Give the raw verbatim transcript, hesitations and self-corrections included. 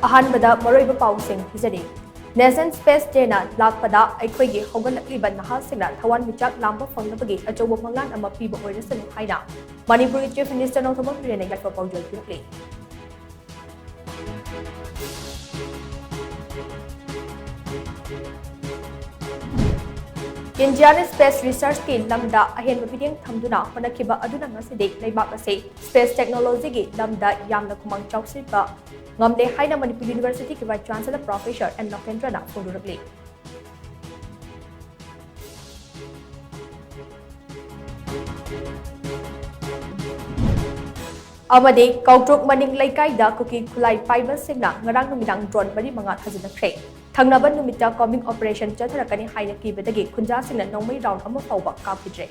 ꯑꯍꯥꯟꯕꯗ ꯃꯔꯨꯑꯣꯏꯕ ꯄꯥꯎꯁꯤꯡ ꯄꯤꯖꯔꯤ꯫ Nation Space Dayꯅ ꯂꯥꯛꯄꯗ ꯑꯩꯈꯣꯏꯒꯤ ꯍꯧꯒꯠꯂꯛꯂꯤꯕ ꯅꯍꯥꯁꯤꯡꯅ ꯊꯋꯥꯟꯃꯤꯆꯥꯛ ꯂꯥꯝꯕ ꯐꯪꯅꯕꯒꯤ ꯑꯆꯧꯕ ꯃꯪꯂꯥꯟ ꯑꯃ ꯄꯤꯕ ꯑꯣꯏꯔꯁꯅꯨ ꯍꯥꯏꯅ ꯃꯅꯤꯄꯨꯔꯒꯤ Chief Minister ꯅꯣꯡꯊꯣꯝꯕꯝ ꯕꯤꯔꯦꯟꯅ ꯌꯥꯏꯐ ꯄꯥꯎꯖꯦꯜ ꯄꯤꯔꯛꯂꯤ꯫ ꯏꯟꯗꯤꯌꯥꯅ space researchꯀꯤ ꯂꯝꯗ ꯑꯍꯦꯟꯕ ꯃꯤꯠꯌꯦꯡ ꯊꯝꯗꯨꯅ ꯍꯣꯠꯅꯈꯤꯕ ꯑꯗꯨꯅ ꯉꯁꯤꯗꯤ ꯂꯩꯕꯥꯛ ꯑꯁꯤ space technologyꯒꯤ ꯂꯝꯗ ꯌꯥꯝꯅ ꯈꯨꯃꯥꯡ ꯆꯥꯎꯁꯤꯟꯕ ꯉꯝꯂꯦ ꯍꯥꯏꯅ ꯃꯅꯤꯄꯨꯔ Universityꯒꯤ Vice Chancellor Professor ꯑꯦꯟ ꯂꯣꯀꯦꯟꯗ꯭ꯔꯅ ꯐꯣꯡꯗꯣꯔꯛꯂꯤ꯫ ꯑꯃꯗꯤ ꯀꯧꯇ꯭ꯔꯨꯛ ꯃꯅꯤꯡ ꯂꯩꯀꯥꯏꯗ ꯀꯨꯀꯤ ꯈꯨꯠꯂꯥꯏ ꯄꯥꯏꯕꯁꯤꯡꯅ ꯉꯔꯥꯡ ꯅꯨꯃꯤꯗꯥꯡ drone ꯃꯔꯤ ꯃꯉꯥ ꯊꯥꯖꯤꯟꯅꯈ꯭ꯔꯦ꯫ ꯊꯪꯅꯕ ꯅꯨꯃꯤꯠꯇ combing operation ꯆꯠꯊꯔꯛꯀꯅꯤ ꯍꯥꯏꯅ ꯀꯤꯕꯗꯒꯤ ꯈꯨꯟꯖꯥꯁꯤꯡꯅ ꯅꯣꯡꯃꯩ round ꯑꯃ ꯐꯥꯎꯕ ꯀꯥꯞꯈꯤꯗ꯭ꯔꯦ꯫